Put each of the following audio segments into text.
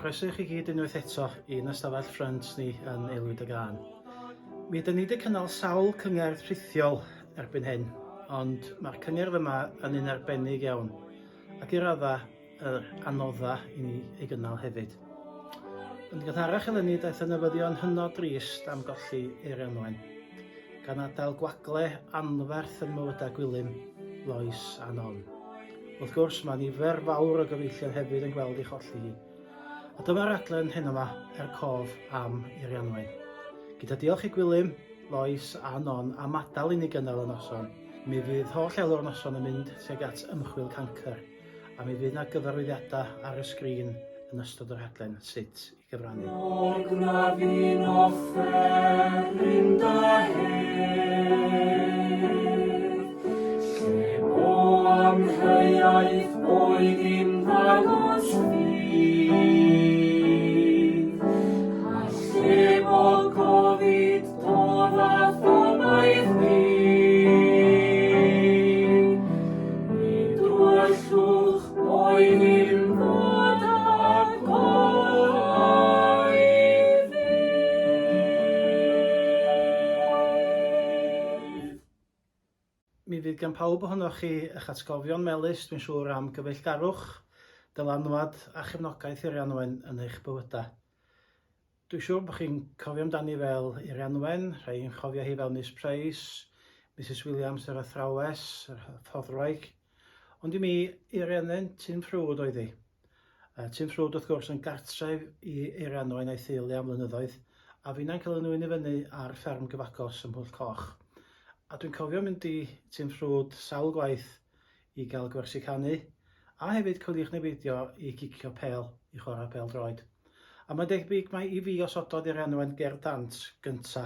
croeso i chi gyd unwaith eto i'n ystafell ffrynt ni yn Aelwyd y Gân. Mi ydyn ni wedi cynnal sawl cyngerdd rhithiol erbyn hyn, ond mae'r cyngerdd yma yn un arbennig iawn, ac i radda yr anodda i ni ei gynnal hefyd. Yn gynharach eleni daeth y newyddion hynod drist am golli Eirianwen, gan adael gwagle anferth ym mywydau Gwilym, Lois a Non. Wrth gwrs, mae nifer fawr o gyfeillion hefyd yn gweld ei cholli hi. A dyma raglen heno 'ma er cof am Eirianwen. Gyda diolch i Gwilym, Lois a Non am adael i ni gynnal y noson, mi fydd holl elw'r noson yn mynd tuag at ymchwil cancr, a mi fydd 'na gyfarwyddiadau ar y sgrin yn ystod y rhaglen sut i gyfrannu. Mor gwna fi'n offeryn da hedd, Lle bo amheuaeth boed i'm ddangos ffydd, A lle bo gofid dodd a thobaith fi, I dywyllwch Boed im ddod â golau i ddydd. Mi fydd gan pawb ohonoch chi eich atgofion melys, dwi'n siŵr, am gyfeillgarwch, dylanwad a chefnogaeth Eirianwen yn eich bywydau. Dwi'n siŵr bod chi'n cofio amdani fel Eirianwen, rhai yn chofio hi fel Miss Price, Misus Williams yr athrawes, yr hyfforddwraig. Ond i mi, Eirianwen Tyn Ffrwd oedd hi. Uh, Tyn Ffrwd wrth gwrs yn gartref i Eirianwen a'i theulu am flynyddoedd, a finna'n cael yn nwyn i fyny ar fferm gyfagos ym Mhwll Coch. A dwi'n cofio mynd i Tyn Ffrwd sawl gwaith i gael gwersi canu, a hefyd coeliwch neu beidio i gicio pêl, i chwarae pêl droed. A mae'n debyg mai i fi osododd i'r enwen Ger Dant gynta,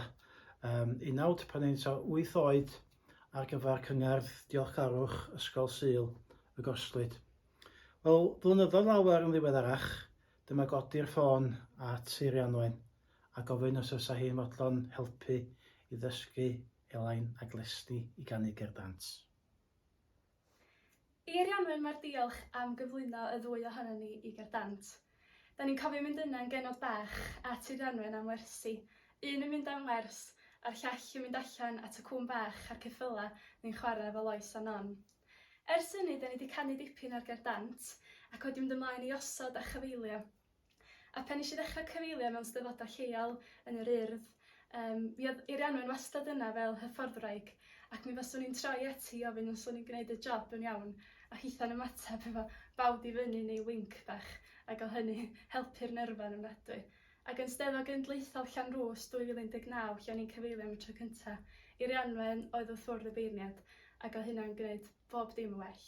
um, unawd pan o'n i'n tua 8 oed ar gyfer cyngerdd diolchgarwch Ysgol Sul y Gorslyd. Wel, flynyddoedd lawer yn ddiweddarach, dyma godi'r ffôn at Eirianwen a gofyn os fysa hi'n fodlon helpu i ddysgu Elain a Glesni i ganu Ger Dant. I Arianwen mae'r diolch am gyflwyno y ddwy ohonon ni i Gerdant. Da ni'n cofio mynd yna yn genod bach at Arianwen am wersi, un yn mynd am wers a'r llall yn mynd allan at y cŵn bach a'r ceffyla ni'n chwarae efo Lois a Non. Ers hynny da ni 'di canu dipyn ar Gerdant ac wedi mynd ymlaen i osod a chyfeilio. A pan nes i ddechrau cyfeilio mewn steddfodau lleol yn yr Urdd, yym, mi oedd Eirianwen wastad yna fel hyfforddwraig, ac mi faswn i'n troi ati i ofyn os o'n i'n gwneud y job yn iawn, a hitha'n ymateb efo bawd i fyny neu winc bach, ac oedd hynny helpu'r nerfau'n ofnadwy. Ac yn Steddfod Genedlaethol Llanrwst 2019, lle o'n i'n cyfeilio am y tro cynta, Eirianwen oedd wrth fwrdd y beirniad, ac oedd hynna'n gwneud bob dim yn well.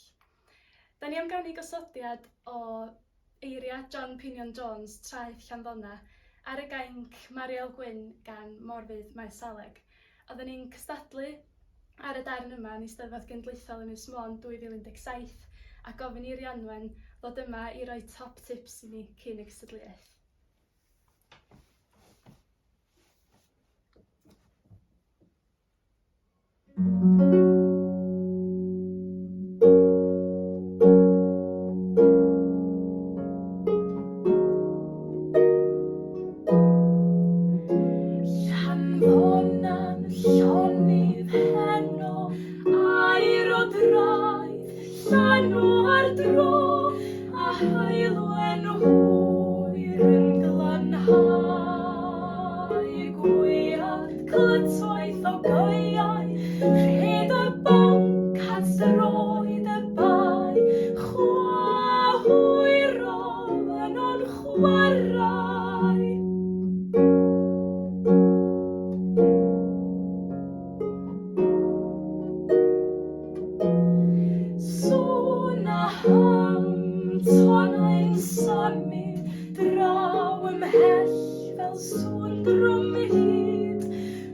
Da ni am ganu gosodiad o eiriau John Pinion Jones, Traeth Llanddona, ar y gainc Mariel Gwyn gan Morfudd Maes Aleg. Oedden ni'n cystadlu ar y darn yma yn Eisteddfod Genedlaethol Ynys Môn 2017 a gofyn i Rhianwen ddod yma i roi top tips i ni cyn y gystadleuaeth. Llanfonan llonydd heno, aur o draeth, llanw ar dro, a heulwen hwyr yn glanhau gwead Clytwaith o gaeau, rhed y banc at droed y bae, chwa hwyrol yno'n chwarae. Sŵn a hym, tonnau'n symud draw ymhell fel sŵn drwm hud,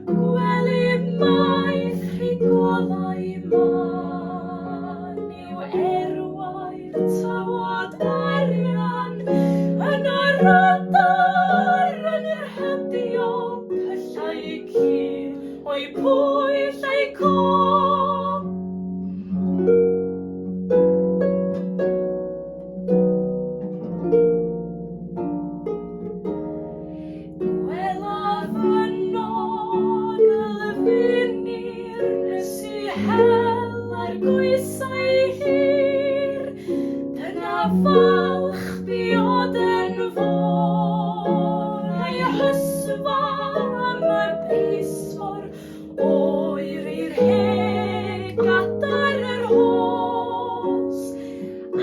gwely maith rhigolau mân yw erwau'r tywod arian yn yr adar yn yr hedio pyllau cul o'u pwyll eu cof. hel ar goesau hir, dyna falch bioden fôr, a'i hysfa am y brisfôr, oer i'r heg adar yr hos,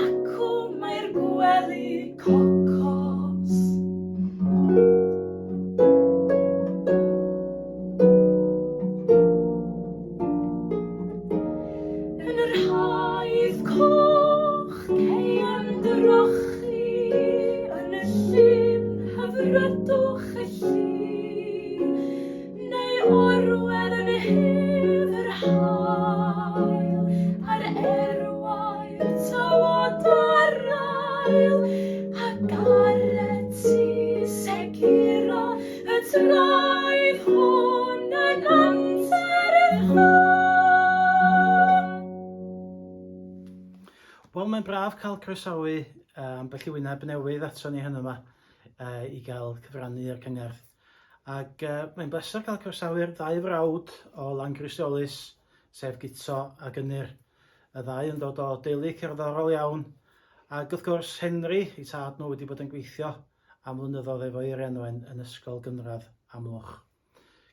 acw mae'r gwely cocos. Yn yr haidd coch cei ymdrochi yn y llyn hyfrydwch y lli, neu orwedd yn hedd yr haul ar erwau'r tywod ar ail, a garet ti segura y traeth hwn yn amser yr haf. Wel, mae'n braf cael croesawu ambell i wyneb newydd ato ni heno yma i gael cyfrannu i'r cyngerdd. Ac mae'n bleser cael croesawu'r ddau frawd o Langristiolus, sef Guto ac Ynyr. Y ddau yn dod o deulu cerddorol iawn, ac wrth gwrs Henry, eu tad nhw, wedi bod yn gweithio am flynyddoedd efo Eirianwen yn Ysgol Gynradd Amlwch.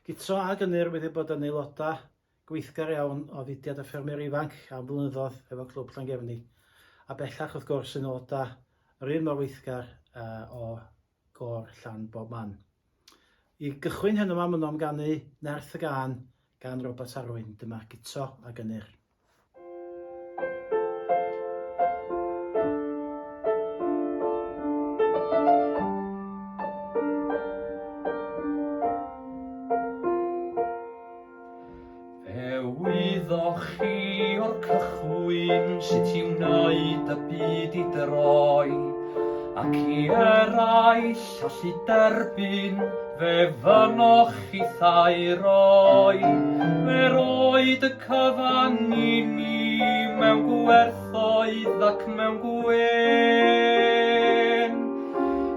Guto ac Ynyr wedi bod yn aelodau gweithgar iawn o fudiad y ffermwyr ifanc am flynyddoedd efo Clwb Llangefni, a bellach wrth gwrs yn aelodau yr un mor weithgar o Gôr Llan Bob Man. I gychwyn heno 'ma, maen nhw am ganu Nerth y Gân gan Robat Arwyn. Dyma Guto ac Ynyr. Fe wyddoch chi o'r cychwyn sut i wneud y byd i droi, ac i eraill allu derbyn, fe fynnoch chithau roi. Fe roed y cyfan i ni mewn gwerthoedd ac mewn gwên,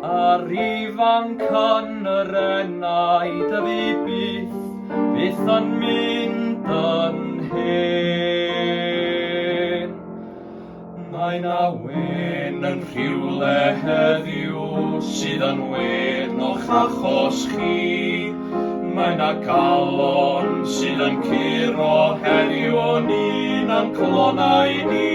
a'r ifanc yn yr enaid y fu byth Byth yn mynd yn hen. Mae 'na wên yn rhywle heddiw sydd yn wên o'ch achos chi. Mae 'na galon sydd yn curo heddiw o'n un a'n clonau ni.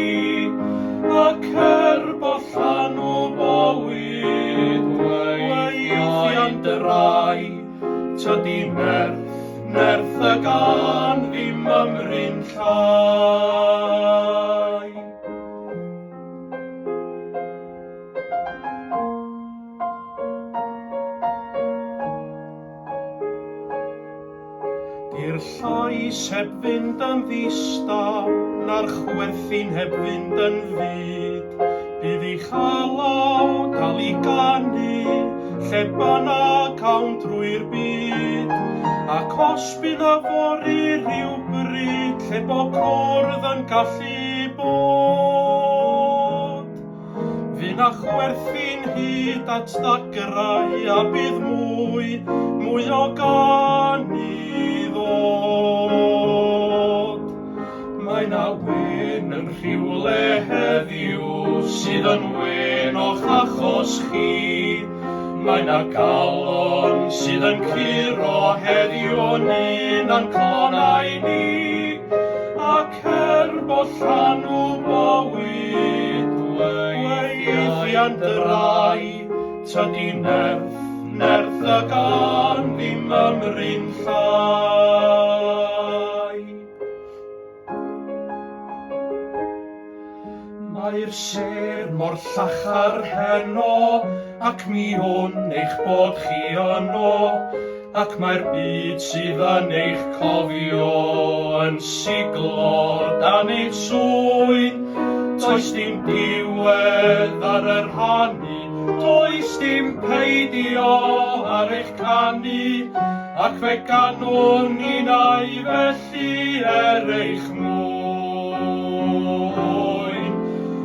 Ac er bod llanw bywyd weithiau'n drai, Tydi nerth, nerth y gân ddim mymryn llai. Di'r llais heb fynd yn ddistaw, na'r chwerthin heb fynd yn fud. Bydd ei chalaw dal i ganu, lle bynnag awn drwy'r byd. Ac os bydd yfory rhywbryd, lle bo cwrdd yn gallu bod, Fy' 'na chwerthin hyd at ddagrau a bydd mwy, mwy o ganu i ddod. Mae 'na wên yn rhywle heddiw sydd yn wên o'ch achos chi. Mae 'na galon sydd yn curo heddiw yn un a'n clonau ni. Ac er bod llanw bywyd weithiau'n drai, tydi nerth, nerth y gân ddim mymryn llai. Mae'r sêr mor llachar heno, ac mi wn eich bod chi yno, ac mae'r byd sydd yn eich cofio yn siglo dan eich sŵyn. Does dim diwedd ar y rhannu, does dim peidio ar eich canu, ac fe ganwn ninnau felly er eich mwyn.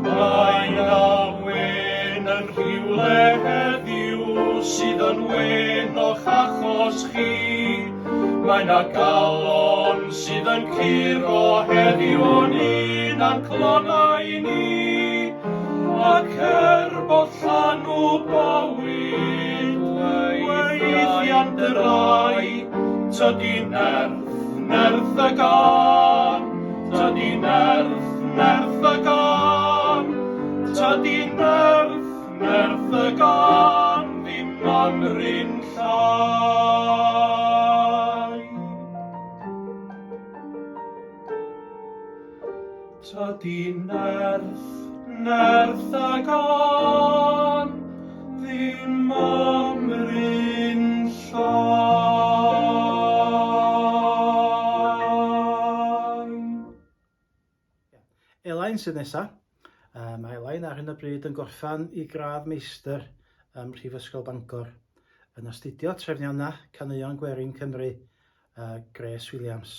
Mae 'na wên yn rhywle heddiw sydd yn wên o'ch achos chi. Mae 'na galon sydd Sydd yn curo heddiw'n un a'n clonau ni, ac er bod llanw bywyd weithiau'n drai, tydi nerth, nerth y gân, tydi nerth, nerth y gân, tydi nerth, nerth y gân ddim mymryn llai. Tydi nerth, nerth y gân ddim mymryn llai. Elain sydd nesa. Mae Elain ar hyn o bryd yn gorffan i gradd meistr ym Mhrifysgol Bangor, yn astudio trefniannau caneuon gwerin Cymru, Grace Williams.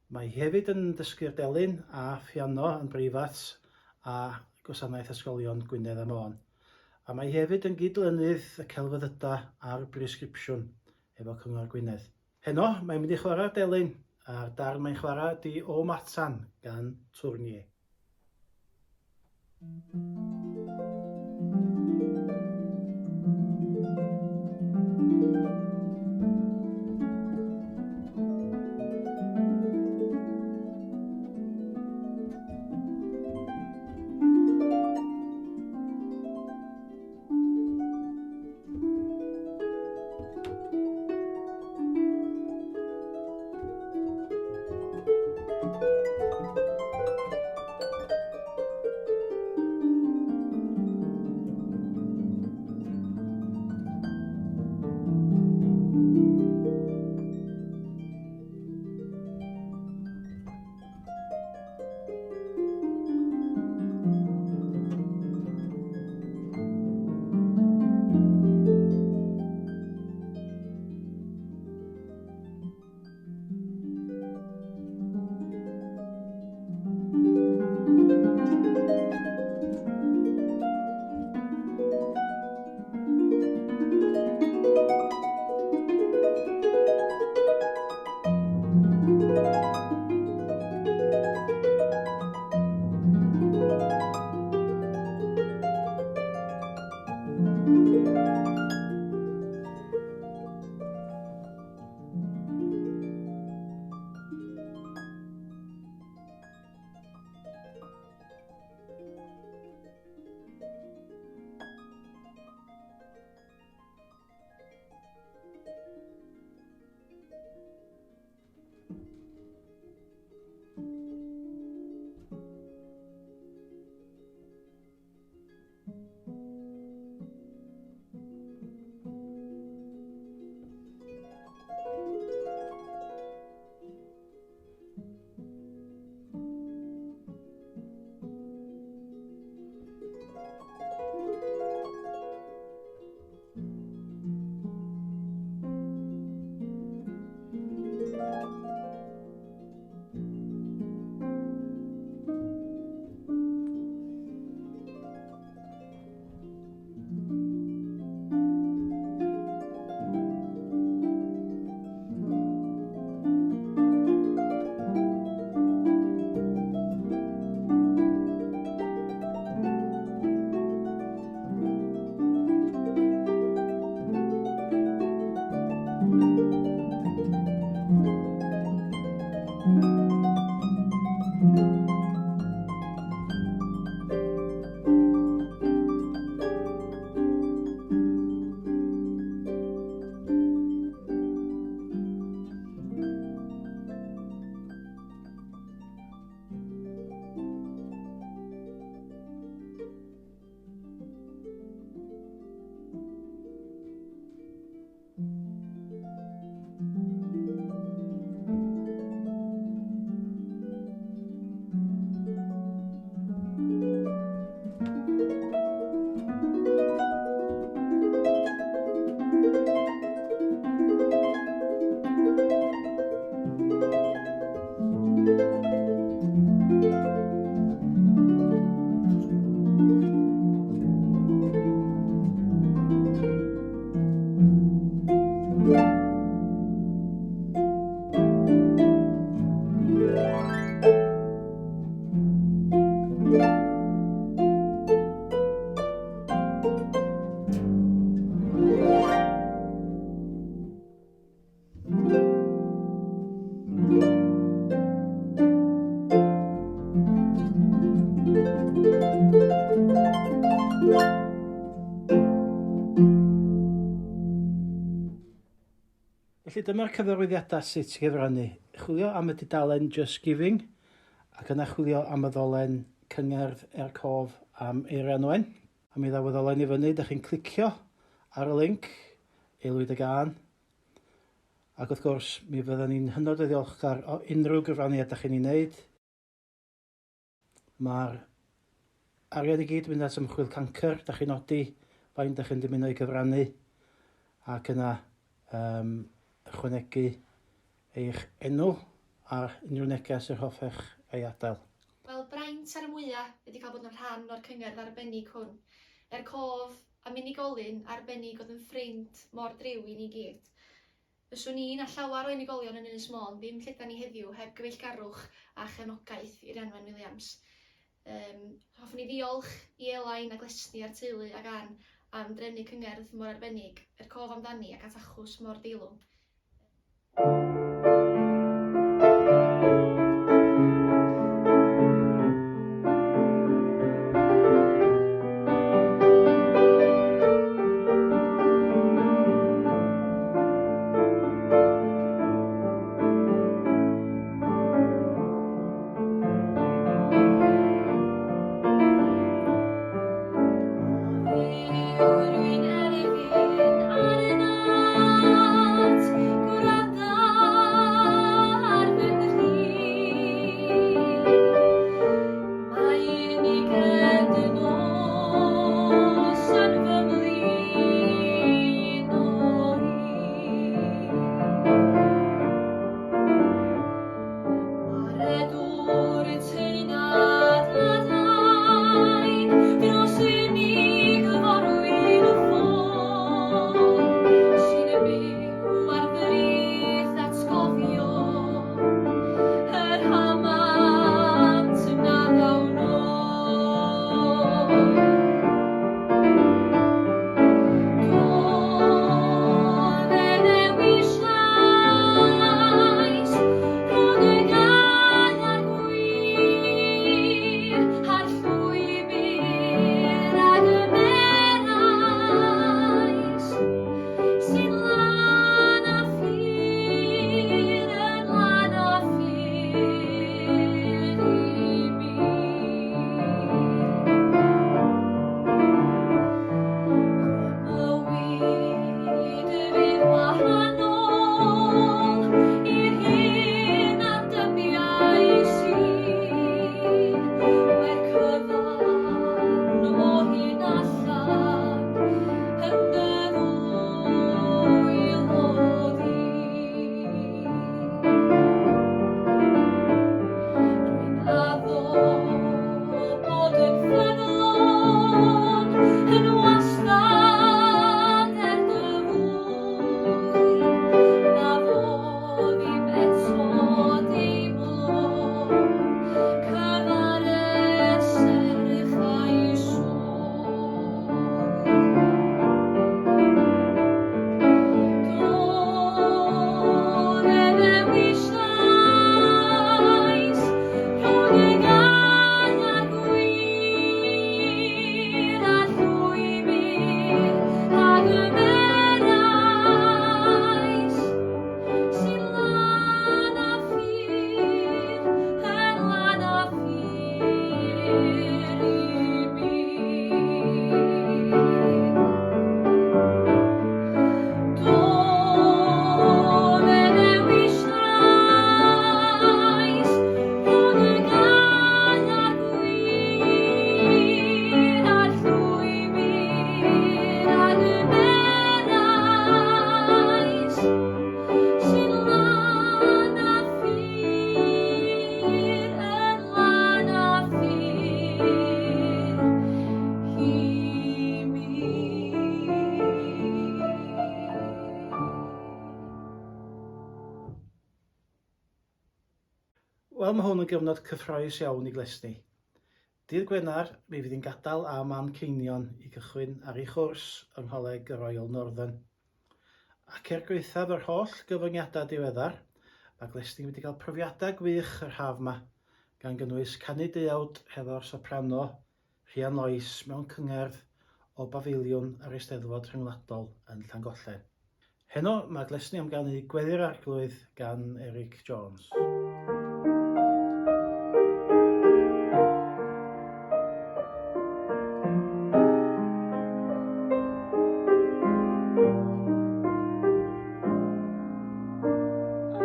Mae hi hefyd yn dysgu'r delyn a phiano yn breifat a Gwasanaeth Ysgolion Gwynedd a Môn. A mae hi hefyd yn gyd-lynydd y celfyddydau a'r bresgripsiwn efo Cyngor Gwynedd. Heno, mae'n mynd i chwarae'r delyn, a'r darn mae'n chwarae ydi O Matan gan Tournier. Felly dyma'r cyfarwyddiadau sut i gyfrannu. Chwilio am y dudalen Just Giving ac yna chwilio am y ddolen Cyngerdd er Cof am Eirianwen. A mi ddaw y ddolen i fyny, da chi'n clicio ar y link, Aelwyd y Gân, ac wrth gwrs mi fydden ni'n hynod o ddiolchgar o unrhyw gyfraniad da chi'n ei wneud. Mae'r arian i gyd yn mynd at ymchwil cancr, da chi'n nodi faint da chi'n dymuno ei gyfrannu ac yna um, ychwanegu eich enw a unrhyw neges yr hoffech ei adael. Wel, braint ar y mwya ydi cael bod yn rhan o'r cyngerdd arbennig hwn, er cof am unigolyn arbennig oedd yn ffrind mor driw i ni gyd. Fyswn i na llawer o unigolion yn Ynys Môn ddim lle 'da ni heddiw heb gyfeillgarwch a chefnogaeth Irianwen Williams. Yym, hoffwn i ddiolch i Elain a Glesni a'r teulu ag Ann am drefnu cyngerdd mor arbennig, er cof amdani ac at achos mor deilwng. Wel, mae hwn yn gyfnod cyffroes iawn i Glesni. Dydd Gwener, mi fydd hi'n gadael am Manceinion i gychwyn ar ei chwrs yng Ngholeg y Royal Northern. Ac er gwaethaf yr holl gyfyngiadau diweddar, mae Glesni wedi cael profiadau gwych yr haf 'ma, gan gynnwys canu deuawd hefo'r soprano Rhian Lois mewn cyngerdd o Bafiliwn yr Eisteddfod Rhyngwladol yn Llangollen. Heno, mae Glesni am ganu Gweddi'r Arglwydd gan Eric Jones.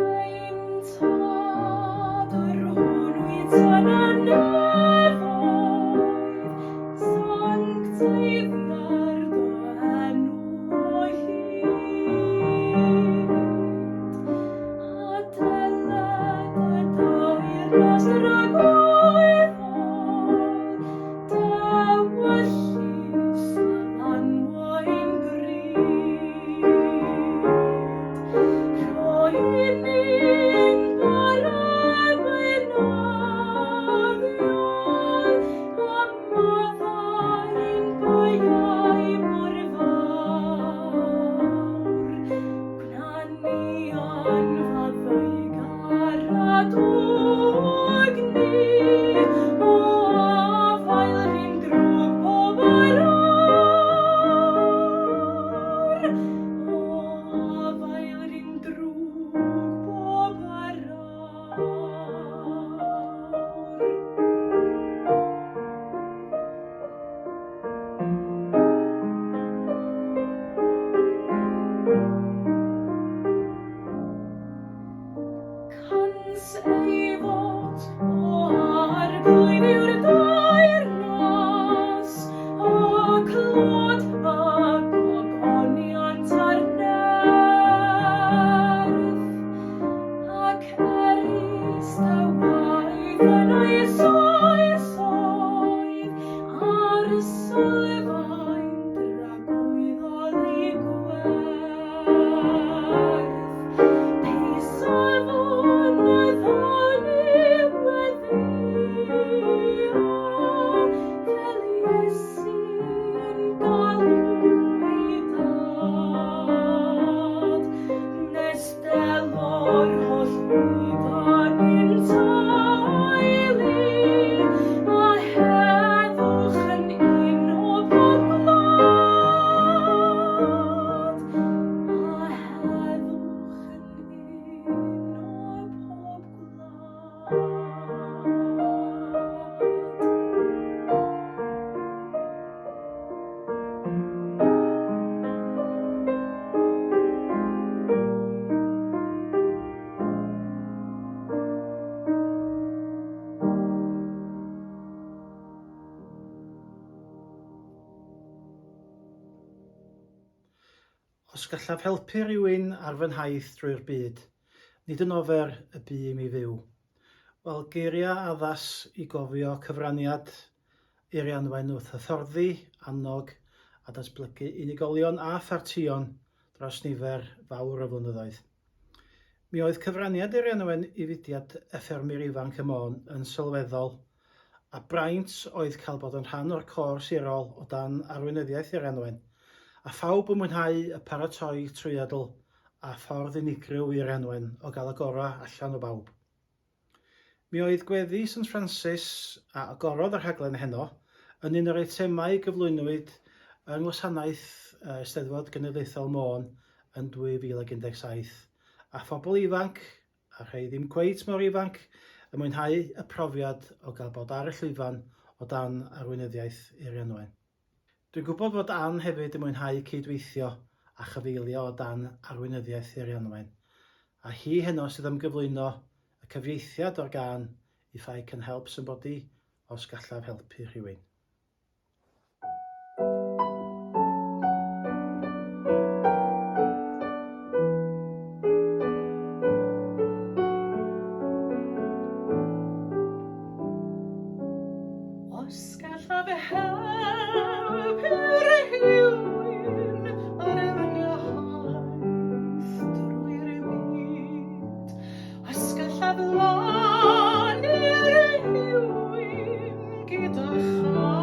Ein Tad, yr hwn wyt yn y nefoedd, sancteiddier dy enw o hyd, a deled y deyrnas dragwyddol, Dewyllys a lanwain gryd. Rhoi ni'n bara beunyddiol, a maddau ein beiau mor fawr. Gwna ni yn faddeugar a dwg ni o afael rhym drwg pob yr awr. O afael rhym drwg pob yr awr. Cans ei fod o Arglwydd yw'r deyrnas, y clod a gogoniant a'r nerth, ac erys dy waith yn oes oesoedd, ar y sylfaen dragwyddol ei gwerth. Peisafon y ddoni weddïo, fel Iesu yn galw ei dad, nes delo'r holl fyd â ni'n teulu, a heddwch yn uno pob gwlad, a heddwch yn uno pob gwlad. Os gallaf helpu rhywun ar fy nhaith drwy'r byd, nid yn ofer y bu i mi fyw. Wel, geiriau addas i gofio cyfraniad Eirianwen wrth hyfforddi, annog a datblygu unigolion a phartïon dros nifer fawr o flynyddoedd. Mi oedd cyfraniad Eirianwen i fudiad y Ffermwyr Ifanc ym Môn yn sylweddol, a braint oedd cael bod yn rhan o'r côr sirol o dan arweinyddiaeth Eirianwen, a phawb yn mwynhau y paratoi trwyadl a ffordd unigryw i Eirianwen o gael y gorau allan o bawb. Mi oedd gweddi Sant Ffransis, a agorodd y rhaglen heno, yn un o'r eitemau gyflwynwyd yng ngwasanaeth Eisteddfod Genedlaethol Môn yn 2017, a phobl ifanc, a rhai ddim cweit mor ifanc, yn mwynhau y profiad o gael bod ar y llwyfan o dan arweinyddiaeth Eirianwen. Dwi'n gwybod fod Ann hefyd yn mwynhau cyd-weithio a chyfeilio o dan arweinyddiaeth Eirianwen, a hi heno sydd am gyflwyno y cyfieithiad o'r gân If I Can Help Somebody, Os Gallaf Helpu Rhywun. Os gallaf helpu rhywun ar fy nhaith drwy'r byd, os gallaf lannu rhywun gyda chariad.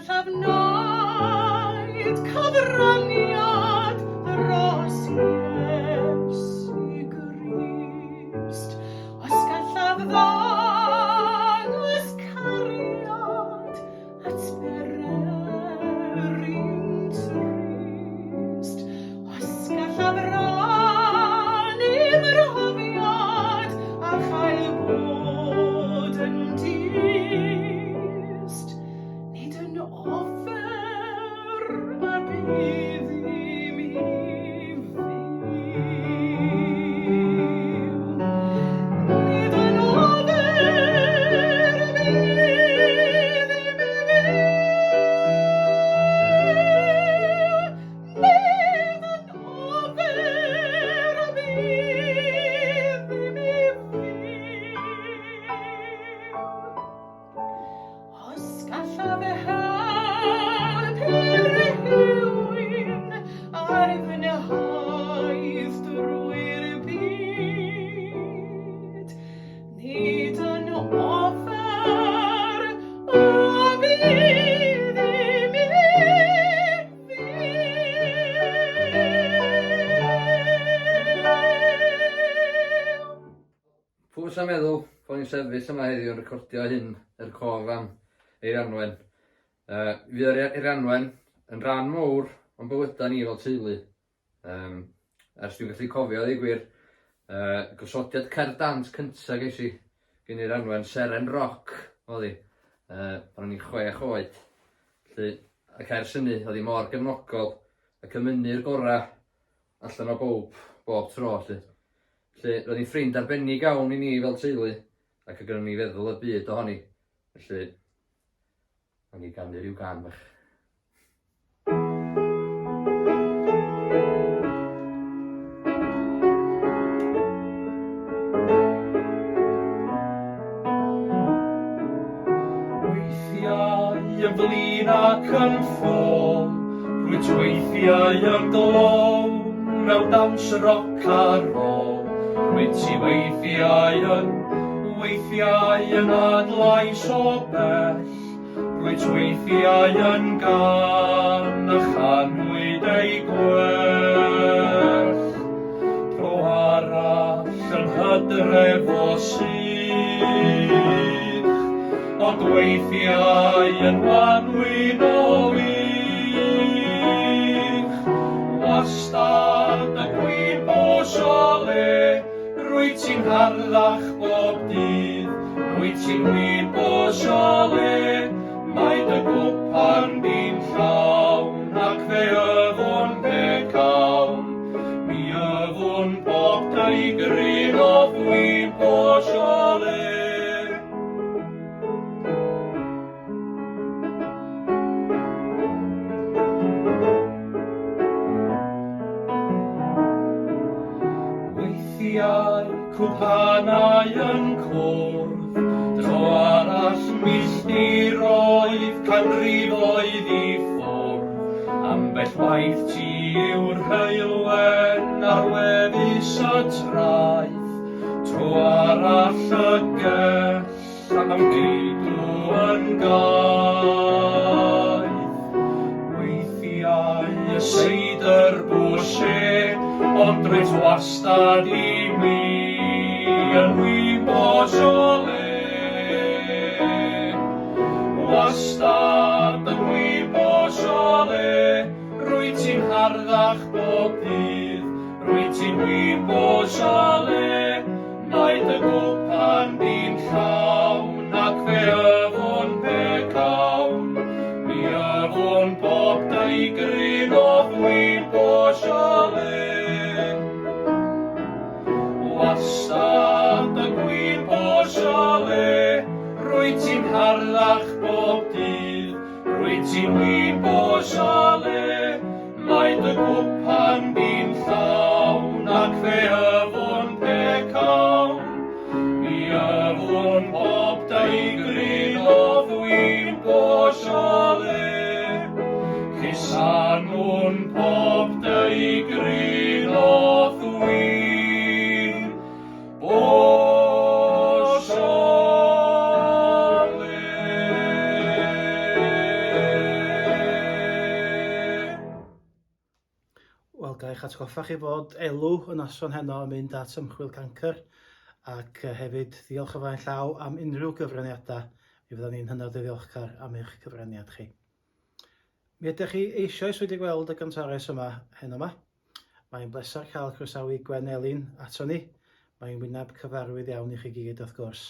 gallaf wneud cyfraniad dros Iesu Grist, os gallaf ddangos cariad at bererin trist, os gallaf rannu mhrofiad a chael bod yn dyst, nid yn ofer y bydd i mi fyw. Nid yn ofer y bydd i mi fyw. Nid yn ofer y bydd i mi fyw. Os gallaf helpu rhywun ar fy nhaith drwy'r byd, nid yn ofer y bydd i mi fyw. Pw fysa'n meddwl bod ni'n sefyll yma heddiw yn recordio hyn er cof am Eirianwen. Uh, fydd Eirianwen yn rhan mowr o'n bywydau ni fel teulu. Um, ers dwi'n gallu cofio, ddeud gwir, uh, gosodiad cerdd dant cyntaf ges i gen Eirianwen, Seren Roc, oedd hi, uh, pan o'n i'n chwech oed. Felly, ac ers hynny, oedd hi mor gefnogol ac yn mynnu'r gorau allan o bawb, bob tro, 'lly. Felly, roedd hi'n ffrind arbennig iawn i ni fel teulu, ac oedd gynnon ni feddwl y byd ohoni. Felly, wnawn ni ganu rhyw gân fach. Weithiau yn flin ac yn ffôl, rwyt weithiau yn glou mewn dawns roc a rôl. Rwyt ti weithiau yn, weithiau yn adlais o bell, rwyt weithiau yn gân a chanwyd ei gwell. Tro arall yn hydref o sych, ond weithiau yn wanwyn o wych. Wastad y gwin Beaujolais, rwyt ti'n harddach bob dydd, rwyt ti'n win Beaujolais, mae dy gwpan di'n llawn ac fe yfwn pe cawn. Mi yfwn bob deigryn o win Beaujolais. Weithiau cwpanau yn cwrdd, dro arall milltiroedd, canrifoedd i ffwrdd. Ambell waith ti yw'r heulwen ar wefus y traeth, tro arall y gell am geidw yn gaeth. Weithiau y seidr boucher, ond rwyt wastad i mi yn win Beaujolais. Wastad yn win Beaujolais, rwyt ti'n harddach bob dydd, rwyt ti'n win Beaujolais, mae dy gwpan di'n llawn ac fe yfwn pe cawn. Mi yfwn bob deigryn o win Beaujolais. Wastad y gwin Beaujolais, rwyt ti'n harddach bob dydd, rwyt ti'n win Beaujolais, mae dy gwpan di'n llawn ac fe yfwn pe cawn. Mi yfwn bob deigryn o win Beaujolais, cusanwn pob deigryn o win Beaujolais. Ga i'ch atgoffa chi fod elw y noson heno yn mynd at Ymchwil Cancr ac hefyd ddiolch o flaen llaw am unrhyw gyfraniadau. Mi fyddan ni'n hynod o ddiolchgar am eich cyfraniad chi. Mi ydych chi eisoes wedi gweld y gantores yma heno 'ma. Mae'n bleser cael croesawu Gwen Elin ato ni. Mae'n wyneb cyfarwydd iawn i chi gyd wrth gwrs.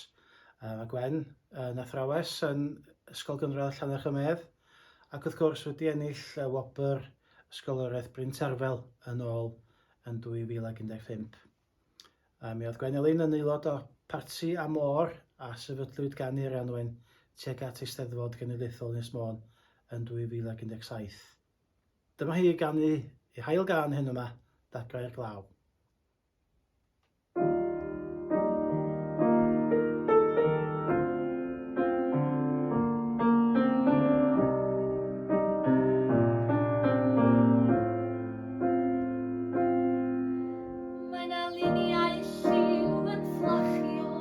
Mae Gwen yn athrawes yn Ysgol Gynradd Llannerch-y-medd ac wrth gwrs wedi ennill y wobr Ysgoloriaeth Bryn Terfel yn ôl yn 2015. A mi oedd Gwen Elin yn aelod o Parti Amor a sefydlwyd gan Eirianwen tuag at Eisteddfod Genedlaethol Ynys Môn yn 2017. Dyma hi i ganu ei hail gân heno 'ma, Dagrau'r Glaw. Mae 'na luniau lliw yn fflachio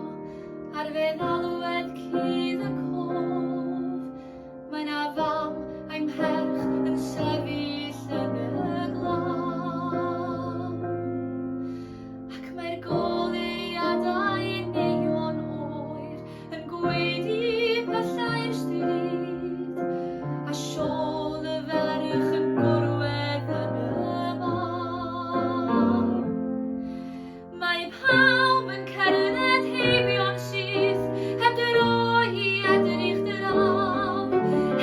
ar feddalwedd cudd y cof. Mae 'na fam a'i mherch yn sefyll yn y glaw. Ac mae'r goleuadau neon oer yn gwaedu pellau'r stryd, a siôl y ferch yn gorwedd yn y fan. Mae pawb yn cerdded heibio'n syth, heb droi i edrych draw,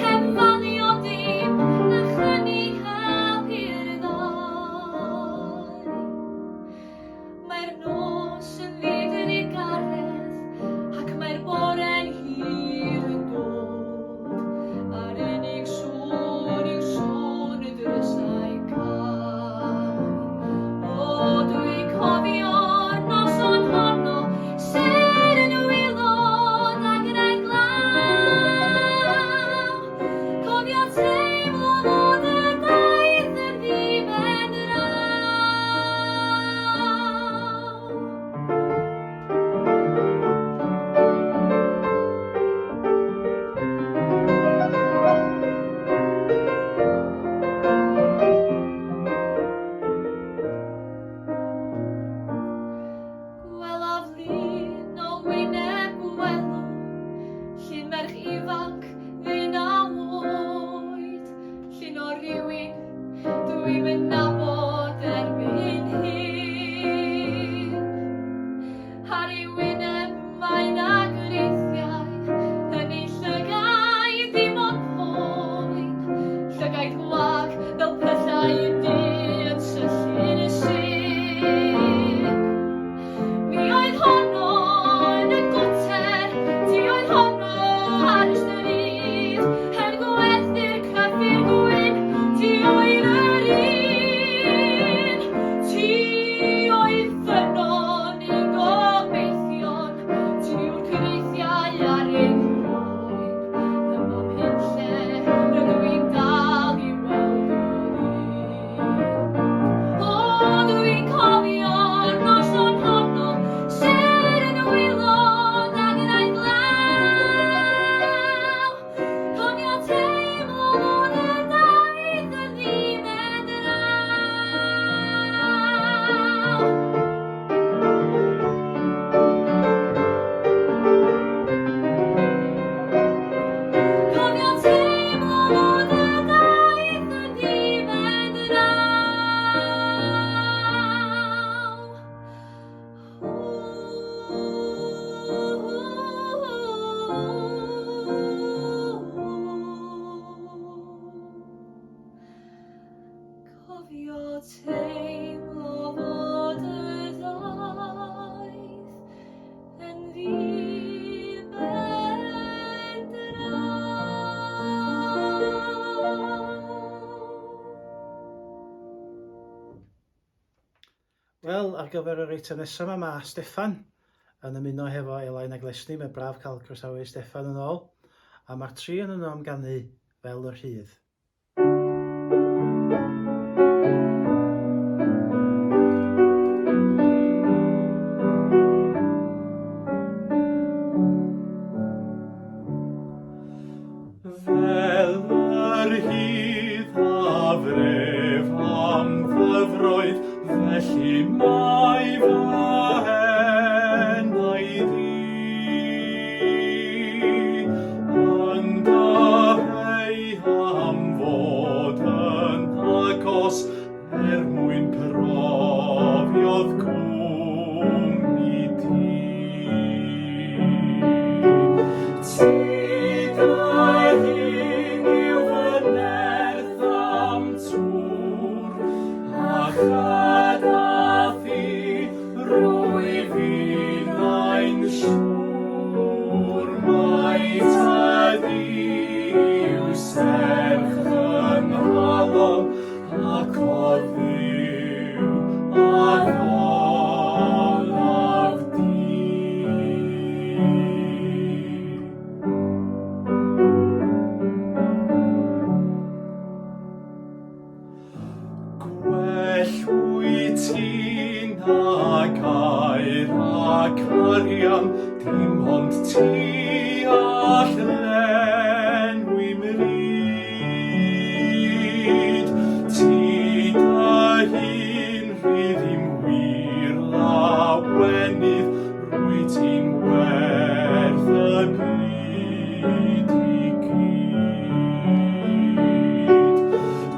heb falio dim na chynnig help i'r ddau. Mae'r nos yn ddidrugaredd ac mae'r bore'n hir yn dod, a'r unig sŵn yw sŵn y drysau cau. O, dwi'n cofio'r noson honno, sêr yn wylo, dagrau'r glaw. Cofio teimlo fod y daith yn ddiben draw. Gwelaf lun o wyneb gwelw, llun merch ifanc ddeunaw oed, llun o rywun dwi'm yn nabod erbyn hyn. Ar ei wyneb mae 'na greithiau, yn ei llygaid dim ond poen, llygaid gwag fel pyllau du yn syllu'n syn. Mi oedd honno yn y gwter, ti oedd honno ar y stryd, yn gwerthu'r cyffur gwyn, ti oedd yr un. Ti oedd ffynnon ein gobeithion, ti yw'r cyfreithiau ar ein croen. Yma punlle rydw i'n dal i weld yr un. O, dw i'n cofio'r noson honno, sêr yn wylo, dagrau'n glaw. Cofio teimlo fod y daith yn ddiben draw. Cofio teimlo fod y daith yn ddiben draw. Cofio teimlo fod y daith yn ddiben draw. Wel, ar gyfer yr eitem nesaf yma, mae Steffan yn ymuno hefo Elain a Glesni. Mae'n braf cael croesawu Steffan yn ôl. A mae'r tri yn yno am ganu fel y rhydd. Fel yr hydd a fref am ddyfroedd. dyfroedd, felly mae fy enaid i yn dyheu am fod yn agos er mwyn profiodd cwmni di. Ti dy hun yw fy nerth a'm tŵr, a chyda thi rwyf innau'n siŵr mai tydi yw serch fy nghalon ac o Dduw addolaf di. Gwell wyt ti nag aur ac arian, dim ond ti all lenwi mryd. Ti dy hun rhydd i'm wir lawenydd, rwyt ti'n werth y byd i gyd.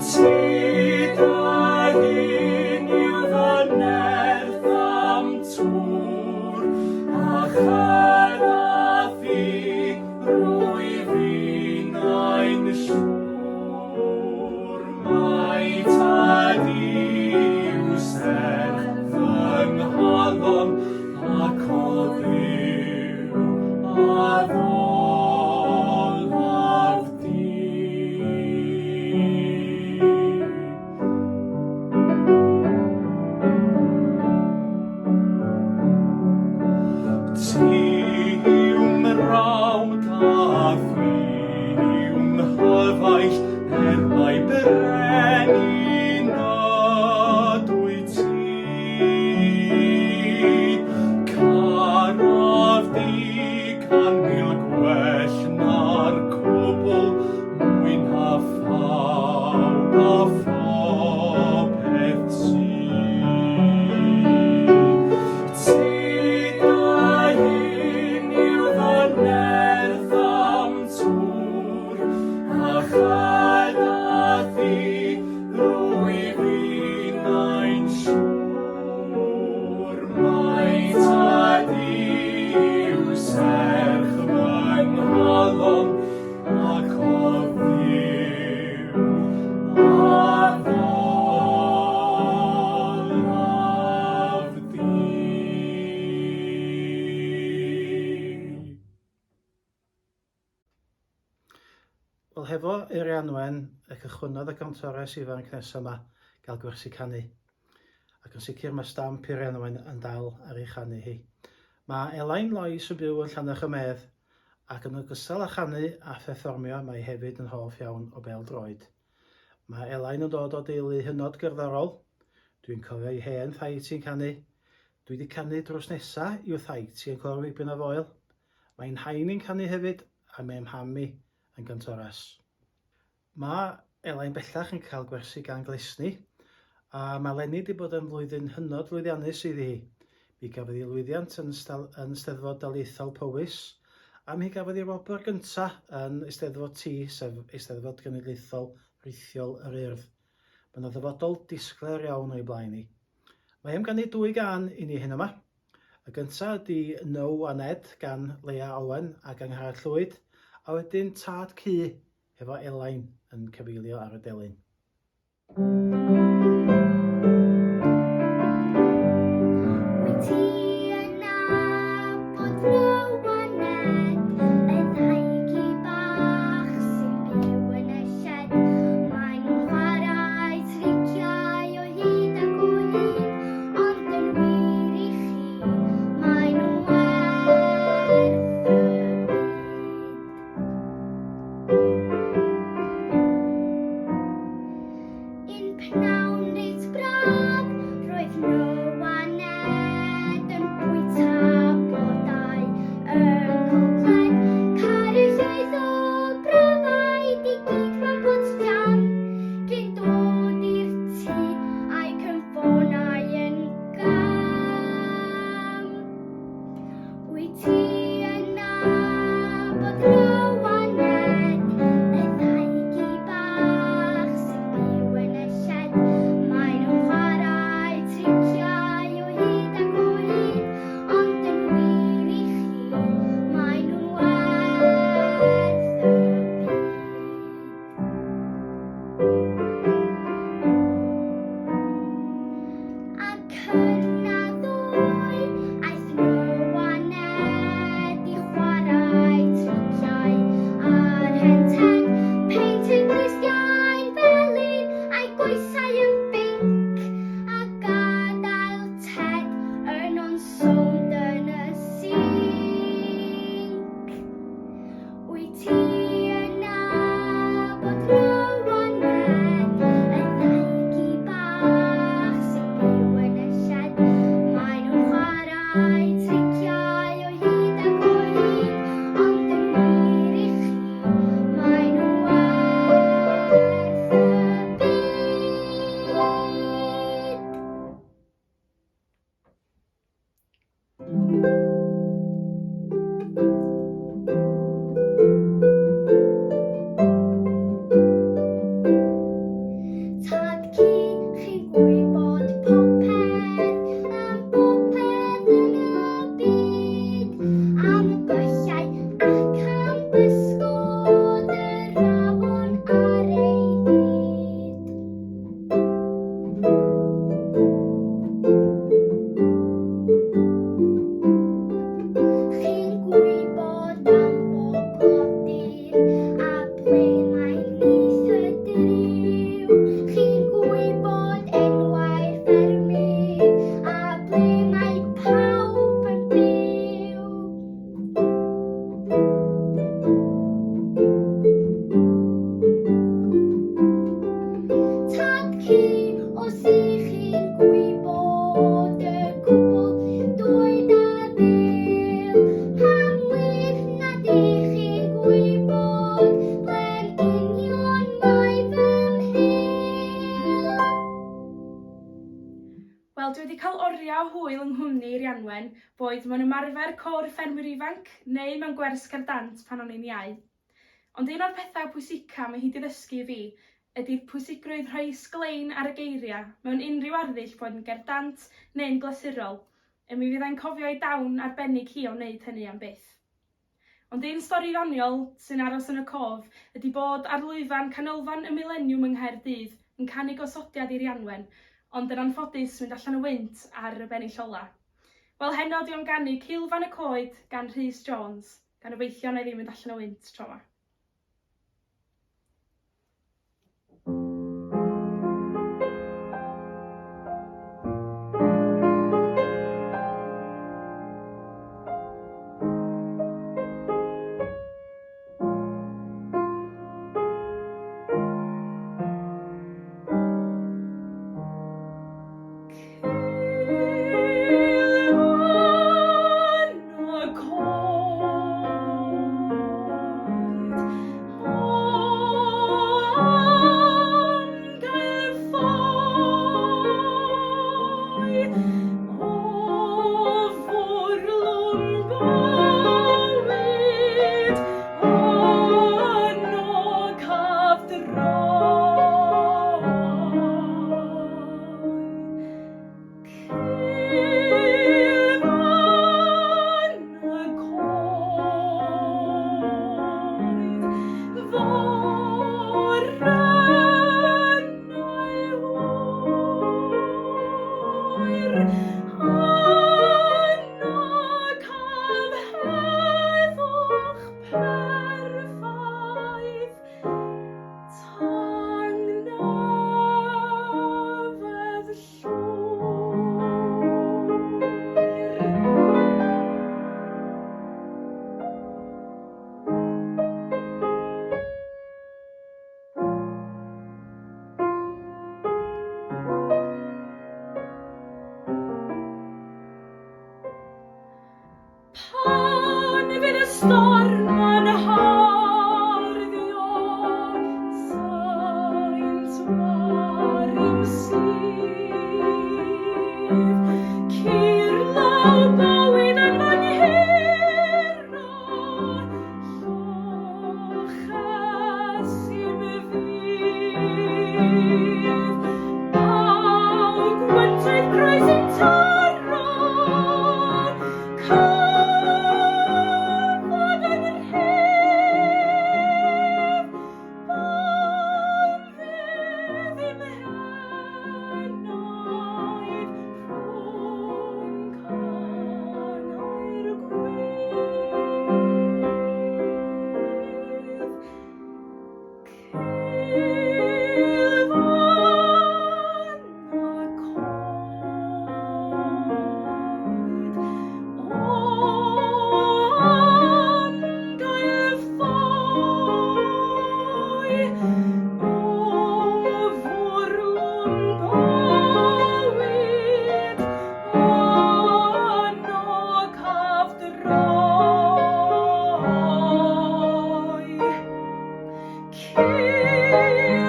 Ti dy hun yw fy nerth a'm tŵr, a chyda thi rwyf innau'n siŵr mai tad yw serch fy nghalon ac o Dduw addolaf di. Ti yw mrawd a thi yw nghyfaill, er mai brenin ydwyt ti. Caraf di 100,000 gwell na'r cwbl, mwy na phawb a phopeth sydd. Ti dy hun yw fy nerth a'm tŵr, a chyda thi rwyf innau'n siŵr mai tad yw serch fy nghalon ac o Dduw addolaf di. Wel, hefo Eirianwen y cychwynnodd y gantores ifanc nesa 'ma gael gwersi canu. Ac yn sicr mae stamp Eirianwen yn dal ar ei chanu hi. Mae Elain Lois yn byw yn Llannerch y Medd ac yn ogystal â chanu a pherfformio mae hi hefyd yn hoff iawn o bêl-droed. Mae Elain yn dod o deulu hynod gerddorol. Dwi'n cofio ei hen thaid hi'n canu. Dwi 'di canu drws nesa i'w thaid hi yn Côr Meibion a Foel. Mae nhain i'n canu hefyd a mae mham i yn gantores. Mae Elain bellach yn cael gwersi gan Glesni a mae 'leni 'di bod yn flwyddyn hynod lwyddiannus iddi hi. Mi gafodd hi lwyddiant yn yn Steddfod Daleithiol Powys a mi gafodd hi wobr gynta yn Eisteddfod T, sef Eisteddfod Genedlaethol Rhithiol yr Urdd. Mae 'na ddyfodol disglair iawn o'i blaen hi. Mae am ganu dwy gân i ni heno 'ma. Y gynta ydi Now a Ned gan Leah Owen ac Angharad Llwyd, a wedyn Tad Cu hefo Elain yn cyfeilio ar y delyn. Wyt ti yn nabod Now a Ned, y ddau gi bach sy'n byw yn y shed? Maen nhw'n chwarae triciau o hyd ac o hyd, Ond yn wir i chi, maen nhw'n werth y byd. Un hwyl yng nghwmni Rhianwen, boed mewn ymarfer côr ffermwyr ifanc neu mewn gwers cerdd dant pan o'n i'n iau. Ond un o'r pethau pwysica mae hi 'di ddysgu i fi ydi pwysigrwydd rhoi sglein ar y geiriau mewn unrhyw arddull boed yn gerdd dant neu'n glasurol, a mi fyddai'n cofio ei dawn arbennig hi o wneud hynny am byth. Ond un stori ddoniol sy'n aros yn y cof ydi bod ar lwyfan Canolfan y Mileniwm yng Nghaerdydd yn canu gosodiad i Rhianwen, ond yn anffodus mynd allan o wynt ar y bennill ola. Wel heno dwi am ganu Cilfan y Coed gan Rhys Jones, gan obeithio na i ddim mynd allan o wynt tro 'ma. Pan fydd y storm yn harddio, saint warim sydd, Cyrlaw bywyd yn fy nghuro, lloches i'm fydd. Daw gwyntoedd croes i'm taro, Cyfod yn rhydd, pan fydd i'm henoed rhwng canau'r gwydd.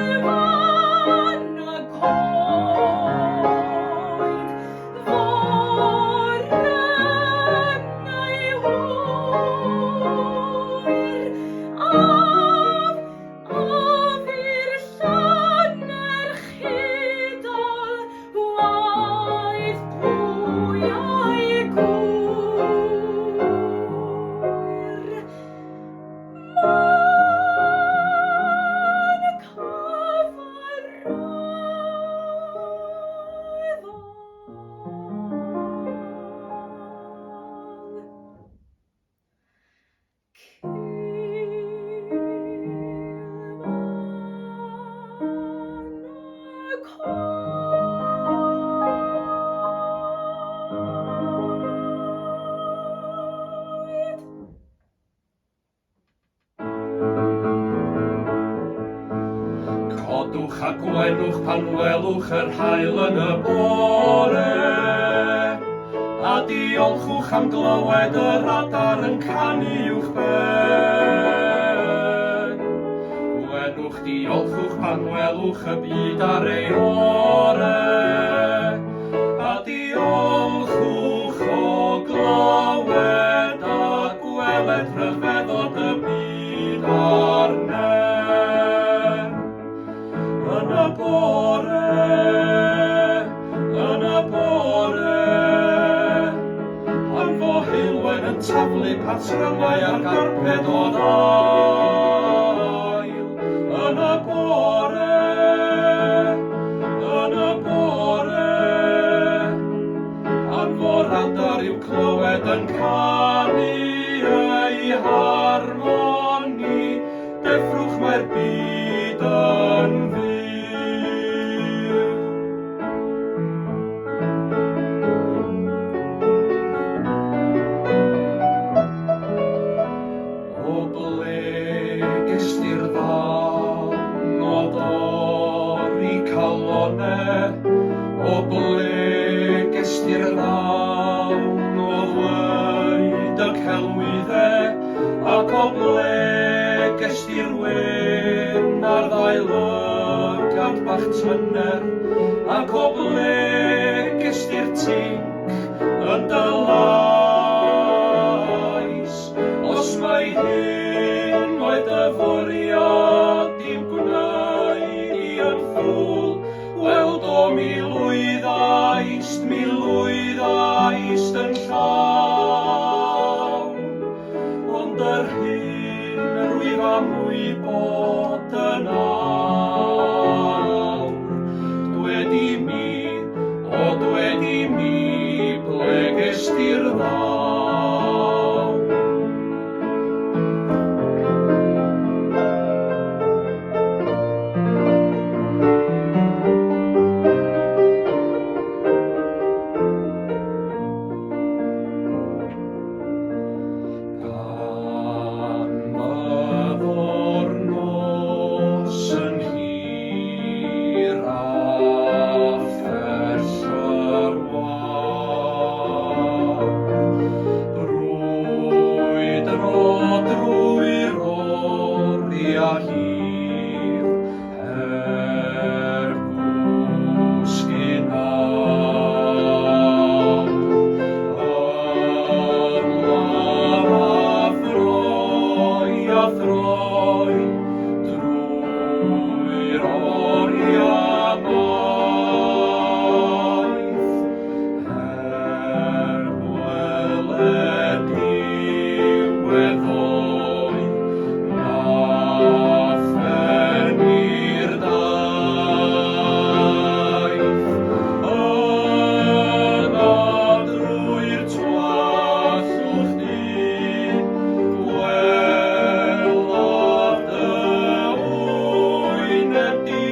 Cilfan y coed, fore neu hwyr, af, af i'r llannerch hudol, waeth pwy a'i gŵyr. Mae'n cyfarwydd Cilfan y coed. Codwch a gwenwch pan welwch yr haul yn y bore, a diolchwch am glywed yr adar yn canu uwchben. Gwenwch, diolchwch pan welwch y byd ar ei ore, a diolchwch. Deffrwch mae'r byd yn fyw. O ble ges di'r ddawn o dorri calonne? O ble ges di'r ddawn o ddweud y celwydde? Ac o ble ges di'r wên a'r ddau lygad bach tyner? Ac o ble ges di'r tinc yn dy lais? Os mai hyn oedd dy fwriad i'm gwneud i yn ffŵl, wel do mi lwyddaist, mi lwyddaist yn llawn. Ond yr hyn rwyf am wybod yn awr, dwed i mi, o dwed i mi, ble ges di'r ddawn? Pan fyddo'r nos yn hir a phell yr wawr, brwydro drwy'r oriau hir, heb gwsgu nawr. Ymladd a throi a throi drwy'r oriau maith, heb weled diwedd ddoe, na phen i'r daith. Yna drwy'r twallwch du, gwelaf dy wyneb di,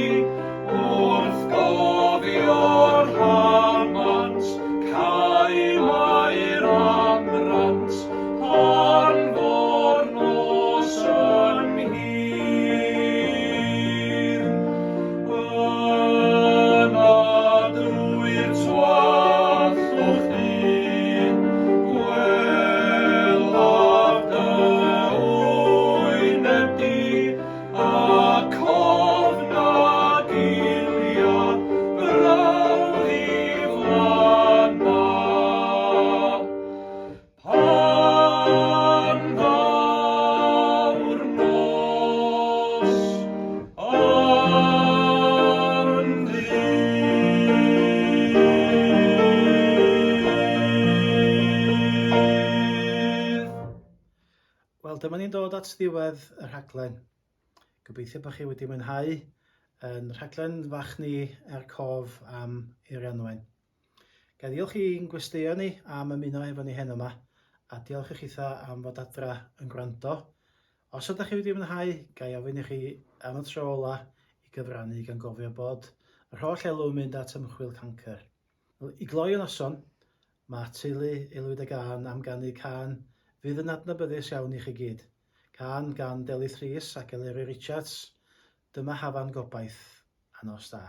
wrth gofio'r rhamant, cau mae'r amrant, pan fo'r nos yn hir. Yna drwy'r twallwch du, gwelaf dy wyneb di, ac ofn a gilia brawd i flanna. Pan ddaw'r nos yn ddydd. Wel, dyma ni'n dod at ddiwedd y rhaglen. Gobeithio bod chi wedi mwynhau yn rhaglen fach ni er cof am Eirianwen. Ga i ddiolch i'n gwesteion ni am ymuno efo ni heno 'ma, a diolch i chitha am fod adra yn gwrando. Os ydych chi wedi mwynhau, ga i ofyn i chi am y tro ola i gyfrannu gan gofio bod yr holl elw yn mynd at ymchwil cancr. I gloi y noson, mae teulu Aelwyd y Gân am ganu cân fydd yn adnabyddus iawn i chi gyd. Cân gan Delyth Rhys ac Eleri Richards, Dyma Hafan Gobaith, a nos da.